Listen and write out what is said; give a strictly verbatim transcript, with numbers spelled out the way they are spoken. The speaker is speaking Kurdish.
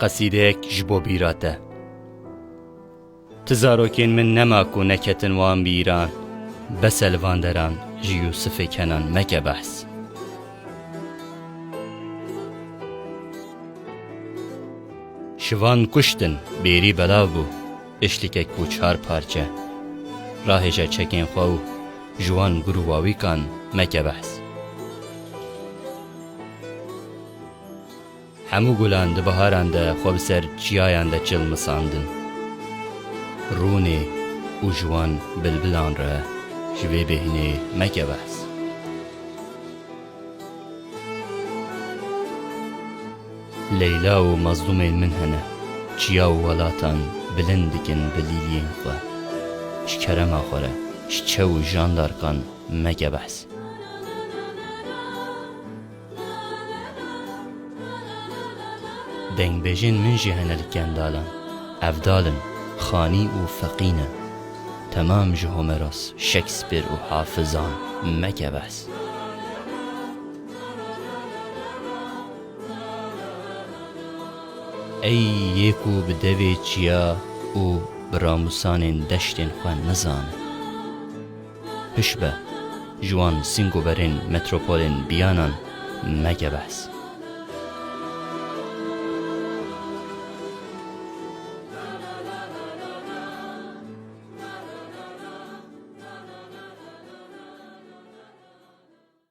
Qesîdeyek ji bo bîra te. Ti zarokên min nema ku neketin wan bîran, bes e li van deran ji Yûsifê Kenan meke behs. Şivan kuştin, bêrî belav bû, işlikek bû çar parçe. Rahêje çekên xwe û ji wan gur û wawîkan meke behs. Hemû gulan di biharan de xwe bi ser çiyayan de çilmisandin. Rûnê û ji wan bilbilan re ji vê bêhnê meke behs. Leyla û Mazlûmên min hene, çiya û welatan bilind dikin bi lîliyên xwe. Ji kerema xwe re, ji çew û jandarkan meke behs. Dengbêjên min jî hene li Kendalan. Evdal in, xanî û feqî ne. Temam ji Homeros, Shakespeare û Hafizan meke behs. Ey yê ku bi devê çiya û bi ramûsanên deştên xwe nizane. Hiş be, ji wan sîngoberên metropolên biyanan meke behs.